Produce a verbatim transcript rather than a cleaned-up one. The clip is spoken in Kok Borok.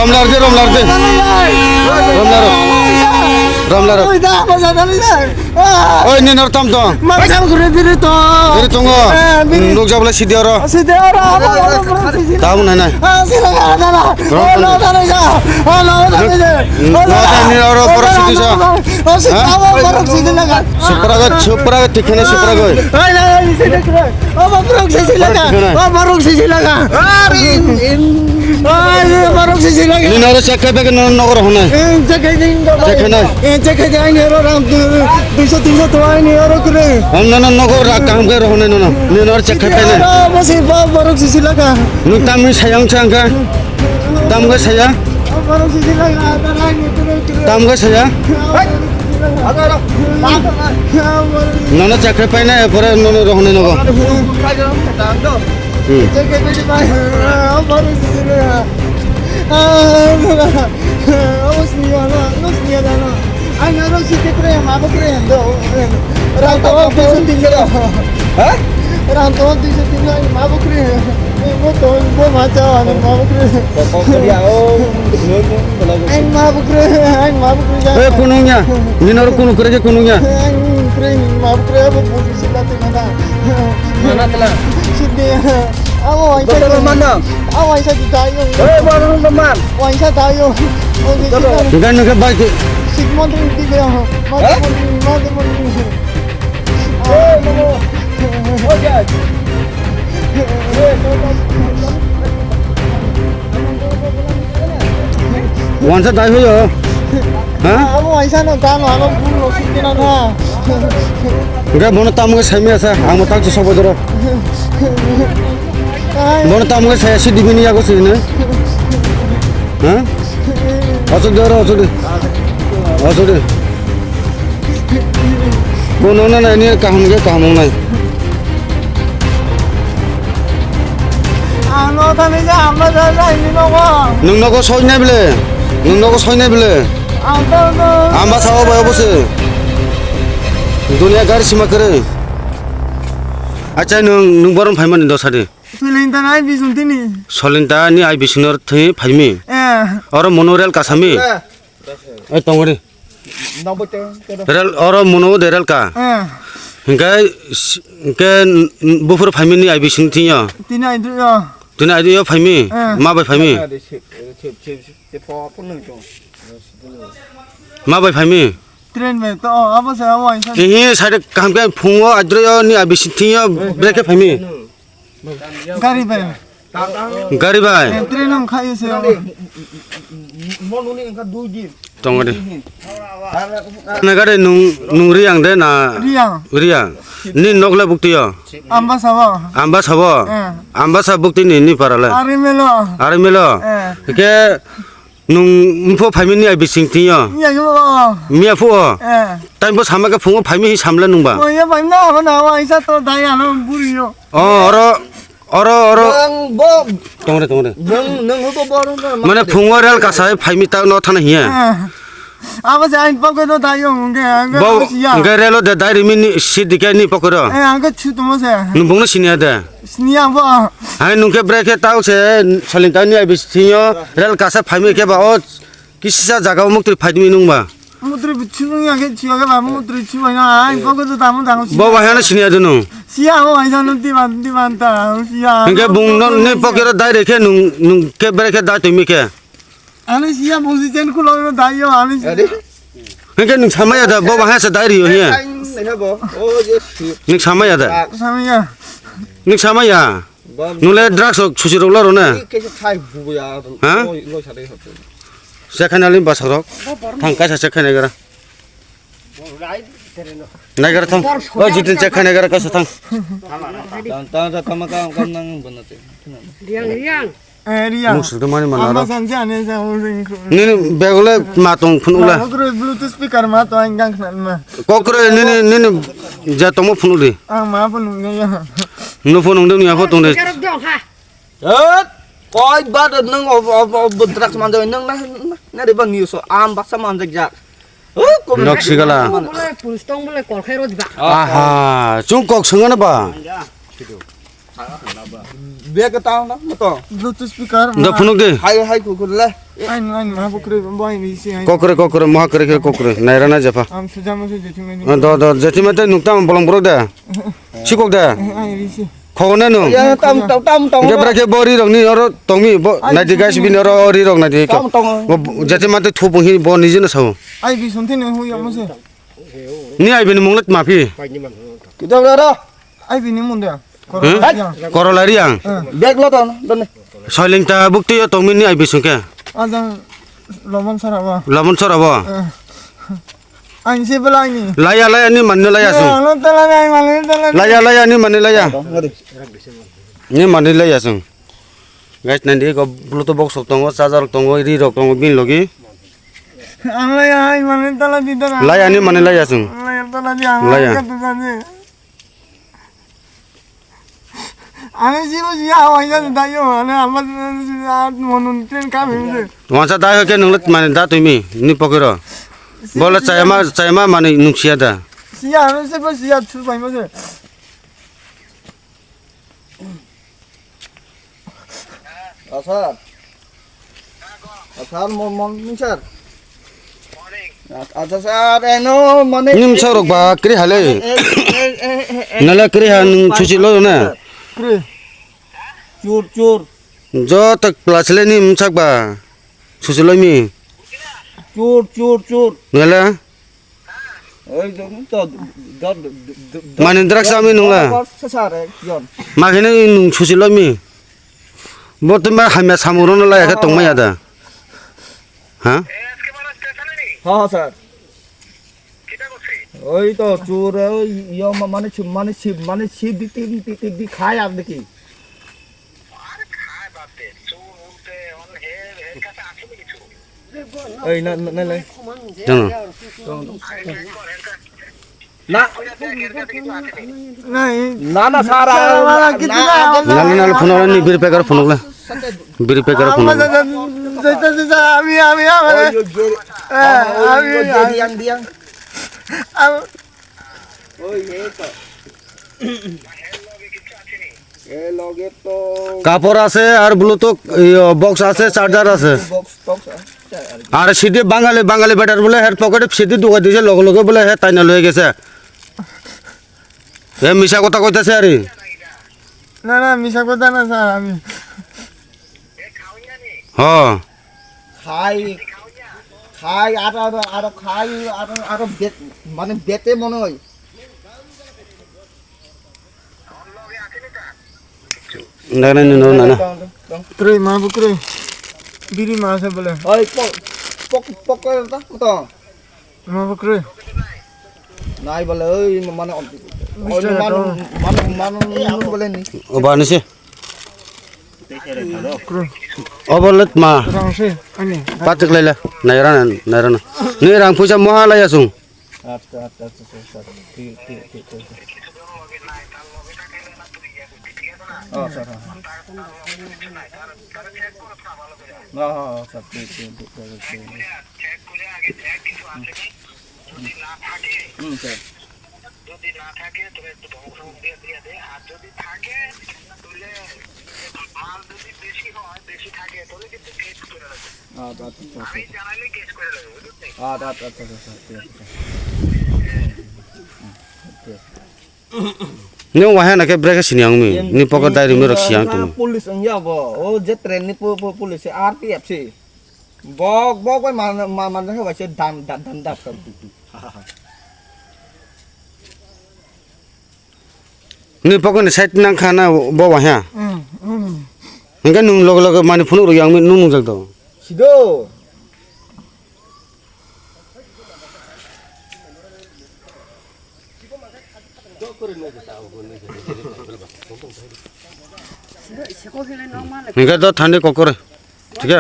Romlar de, romlar de. Romlar. Romlar. Oi, ni nor tam tong. Biri tongo. Nukjak bole sidi oro. Tam nai nai. Ni oro borok sidi sa. Suprago, suprago tikhane suprago. Obo borok sisi laga. Obo borok sisi laga. Ari, in, in. Ari, borok sisi laga. Nini oro check khai pake nono nogor honai. Eh, check khai ding, baba. Check khai nai. Eh, check khai ding, aini oro ram du-, duiso tinso to aini oro kure. Ang nono nogor rak kaham khe rohonai nono. Nini oro check khai pake. Oro, bo si, bo, borok sisi laga. Nwng tamni sayang chang kha. Tam khe saya. Obo borok sisi laga, ada lain itu. Tam khe saya. Nono chakri paina, pore nono rohonai nogo. Hmm. Rang to duiso tinso, ma bukri. Bo to, bo ma cha, ani ma bukri. Ang ma bukri, ang ma bukri ja. Eh, kunung ya. Nini oro kunung kre je kunung ya. Ang kre, ma bukri, abo bukri sila te mana. Mana tela? Sidi. Abo waisa. Mana? Abo waisa di tayo. Eh, mana man? Waisa tayo. Enggak, enggak, baik. Sik montri di be. Mati montri, mati montri. Wansa dai hoyo. Ha? Abo waisa no tano ano bul lo sikina na. Enggak, bono tamu ke sami asa, ang tak sobo doro. Bono tamu ke saya si dibini yago sini. Ha? Oso doro, oso de. Oso de. Bono na na ni kaham ge kaham nai. Ang no thani ja, ang no ja, ja, ini no ko. Nwng nogo soi nai bile. Nwng nogo soi nai bile. Ang to no. Amba sao bai obo se. Dunia gari sima kere. Acha nwng, nwng borom phaimani dosa de. Solinta nai bisung tini. Solinta ni ai bising nor thwi phaimi. Eh. Oro mono rel kasami. Eh. Ai tongori. Rel, oro mono de rel ka. Eh. Hingke, hingke bufur phaimi ni ai bising thwiyo. Tini ai duyo. Tini ai duyo phaimi. Eh. Ma bai phaimi. Ma bai phaimi. Train bai to, abo se abo ai sa. Ehi, side kaham ke phungo adroyo ni ai bising thwiyo breke phaimi. Gari bai. Gari bai. Eh, train ang khayo se. Tongode. Na gari nung, nung Riang de na? Riang. Riang. Ni nokle buktiyo? Ambasa bo. Ambasa bo. Eh. Ambasa bukti ni, ni parale. Ari melo. Ari melo. Eh. Ke Nung nung pho phaimani ai bising tingyo. Iya, iya, oh. Miya pho. Eh. Time pho sama ke phungo phaimi hi samla nungba. Oh, iya, phaimna, abo na, abo aisa to dai ano buriyo. Oh, oro, oro, oro. Nang bo. Tongre, tongre. Nang, nang bo bo, bo, bo. Mane phungo rel kasai phaimi ta no thana hiya. Eh. Abo se ain pokoro dai yo, nge, nge, bo, abo siya. Nge relo de dai rimini si dike ni pokoro. Eh, ang ke chu tomo se. Nung bongno sinya de. Sini ang bo. Hai nung khe brekhe tau se salin tau ni ai bisingo rel kasa phaimi khe ba o kisisa jaga o muktri phaidimi nung ba. Muktri bisingo ya khe chiya khe ba muktri chiya na ai bo khe tamo tamo. Bo ba hano sini adu nung. Siya bo ai jano diban diban ta siya. Hingke bung non ni pokero dai rekhe nung nung khe brekhe dai tumi khe. Ani siya bungsi chen kulo no dai yo ani. Ade. Hingke nung samaya da bo bahasa dai riyo hiya. Nung samaya da. Samaya. Nung samaya. Nung le drugs ok susi rok laro na. Ha? Chekhani alim basarok. Thang kaisa chekhani gara. Nai gara thang. O jitin chekhani gara kaisa thang. Tang tang tang tang tang nang bono te. Riang riang. Eh, Riya. Muksuk de mani mana ro. Amba sanse ane sa ujung ko. Nini bag le ma tong phun ula. Kokro Bluetooth speaker ma to ang gang khna ma. Kokro nini, nini ja tongmo phun uli. Ang ma phun uli ya. No phun ung de ni apho tong de. Karok dong ha. Eh, koi ba de nang o, o, o, drugs man de nang na, na, na de ba news o. Am baksa man jak jak. Nok sigala. Bole police tong bole kol khai ro diba. Aha, chung kok sengana ba. Bag tang na mo to. Bluetooth speaker. Da phunuk de. Hai hai kukur le. Ain ain ma bukre bo ain isi ain. Kokre kokre moha kre kre kokre naira na jepha. Am sujamo se jeti mani. Do do jeti mate nuktam bolong borok de. Sikok de. Ain isi. Khogone nung. Ya tam tam tam tam. Ge bra ke bori rok ni oro tongmi bo naidi guys bini oro ori rok naidi. Tam tam. Bo jeti mate thubu hi bo nijeno sao. Ai bi sonti ne hu ya mo se. Ni ai bini munglet mapi. Kita bra. Ai bini mun de. Korolari ang. Bag lo ton don. Soiling ta bukti yo tongmi ni ai bisung ke. Ajang lomon sara bo. Lamon sora bo. Ang si belai ni. Laya laya ni manne laya sung. Ang lo tala ni ang manne tala ni. Laya laya ni manne laya. Ni manne laya sung. Guys nandi ko bluetooth box rok tongo, charger rok tongo, ri rok tongo bin logi. Ang laya ai manne tala di tala. Laya ni manne laya sung. Ang laya tala di ang. Laya. Ka tu tala di. Ani jibo jiya hawaii jani dayo, ani ama monun train kam himse. Wansa dai hoke nunglet mane da tumi ni pokero. Bola chayama chayama mane nungsiya da. Siya ani se bo siya chu bai mo se. Asar. Asar mo mo ni sir. Acha sir eno mane. Nim sorok ba kri hale. Nala kri han susi lo na. Kri. Chur chur. Jo tak plasle nim sak ba. Susi lo mi. Chur chur chur. Nala. Oi, do, do, do, do, do, do, Mani drugs ami nungla. Sasare, yon. Makhe nung susi lomi. Bo tuma hamya samung rono laya khe tongmaya da. Ha? Ha, ha, sir. Oi to, chur, oi, yo, ma-, mane, chu-, mane, sib, mane, sib, di, di, di, di, di, khai ar deki. Ei, na, na, na, na. Jano. Na. Na, na, sara. Nala, nala, phone wala ni biri packer phone wala. Biri packer phone wala. Ami, ami, ami. Oi, oi, oi, oi, diang, diang. Oi, ye to. এ, লগে তো কাপড় আছে আর ব্লুটুথ, ইয়ো, বক্স আছে, চার্জার আছে। Box, box আছে, আর আর সিধে বাঙালি, বাঙালি বেটার বলে হের পকেটে সিধে ঢুকাই দিছে, লগে লগে বলে হে তাই না লয়ে গেছে। এ মিছা কথা কইতাছে আরে। না, না, মিছা কথা না, স্যার, আমি হ। খাই, খাই, আর, আর, আর খাই, আর, আর বে-, মানে বেতে মনে হয়। Nana ni no nana. Kroi ma bo kroi. Biri ma se bole. Oi, pok, pok, pok ko ta, to. Ma bo kroi. Nai bole, oi, mane, oi, Mister mane, Rato. Mane, mane, mane bole ni. O ba ni se. Kroi. O bole ma. Rang se, ani. Patik lele. Nairana, nairana. Ni rang puisa moha laya sung. আচ্ছা, আচ্ছা, আচ্ছা, আচ্ছা, আচ্ছা। ঠিক, ঠিক, ঠিক, ঠিক, ঠিক। ও, আচ্ছা, হ্যাঁ, হ্যাঁ। হ্যাঁ, হ্যাঁ, হ্যাঁ, আচ্ছা, ঠিক, ঠিক, ঠিক, ঠিক, ঠিক। হুম, স্যার। যদি না থাকে, তাহলে একটু ধ্বংস দিয়ে, দিয়ে দে। আর যদি থাকে, তাহলে মাল যদি বেশি হয়, বেশি থাকে, তাহলে কিন্তু কেস করে রাখবে। আচ্ছা, আচ্ছা, আচ্ছা, আমি আচ্ছা। জানাইলে কেস করে রাখবে, বুঝলি? আচ্ছা, আচ্ছা, আচ্ছা, আচ্ছা, ঠিক আছে, স্যার। হুম, ঠিক আছে। Ni wahai na khe brekhe sini ang mi. Ni pocket diary mi rok si ang tong. Police ang ya bo. O je train ni po-, po-, police R P F si. Bok, bok bai man, man, man khe bai se dan, dan, dan, dan. Ni pocket ni side nang kha na bo wahai. Hmm, hmm. Hingke nung loge loge mani phunuk rok yang mi nung nung jak do. Sido. Hingke do thani kokore. Thik he?